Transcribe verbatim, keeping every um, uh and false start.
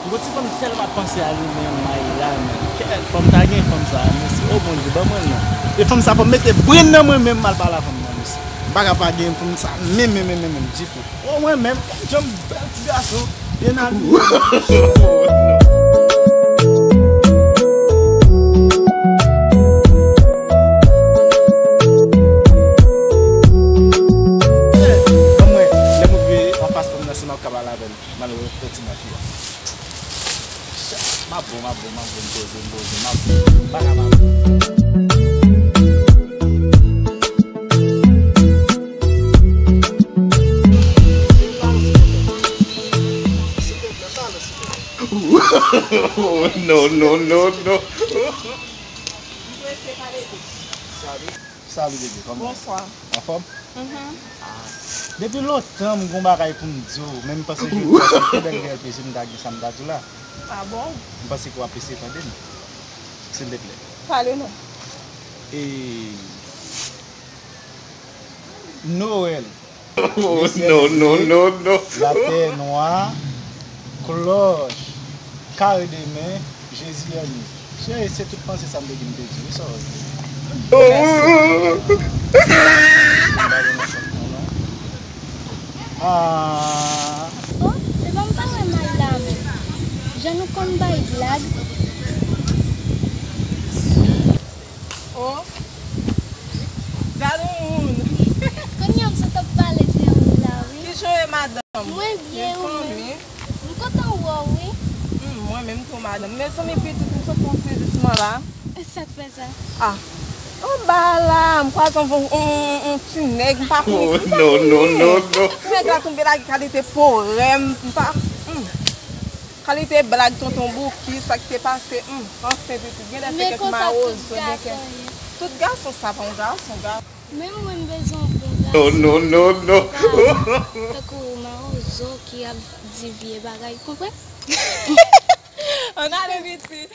Gon ti fanm tèlman ap panse a li menm, Mayla, men kèt, fò m ta gen fanm sa, mesye, o Bondye, ban mwen l non. E fanm sa, fò m mete brenn nan mwen menm, m al pale a fanm nan, mesye. M pa ka pa gen fanm sa menm, menm, menm, menm, menm, ditou. O mwen menm, gad jan m bèl ti gason, byen abiye. Ban mwen, lè m rive anfas fanm nan, si m ap ka pale avè l. M al reflèti nan fi a. M ap bon, m ap bon, m ap bon, m poze, m poze, m ap bon. M pa ka pa bon. No, no, no, no. Salut, bebe, kòman? Bonswa. Anfòm? Mhm. Ah. Depi lontan, m gon bagay pou m di w, men m panse jodi a se pi bèl V L P si m ta gen sa m ta di w la. Ah bon? M panse ke w apresye tande m. Silvouplè. Pale non. E Nowèl. Oh, no, no, no, no. Latè nwa, klòch, kare de men, Jezi anni. Cheri, se tout panse sa m te gen m te di wi, sa w di. Oh. Ah. Oh, se bon m pa wè Mayla menm. Jan nou konn bay blag. Oh. Gad yon moun. Kounye a m sot ap pale de ou la, wi. Kijan w ye, madanm? Mwen byen, ou menm? M kontan wè w, wi. Hmm, mwen menm tou, madanm. Mezanmi, pitit, m sot nan sezisman la. E sa k fè sa? Ah. Anba la, m kwaze yon, yon, yon, yon ti nèg, m pa konnen ki nèg la tonbe la, ki kalite porè, m pa, hmm. Kalite blag tonton Bouki, sa k te pase, hmm, anfen pitit, gen lè se kèk mawozo, gen kèk. Tout gason sa pa yon gason, gason. Menm mwen m bezwen yon bon gason. No, no, no, no. Tankou mawozo ki ap di vye bagay, konprann? Ann ale pitit.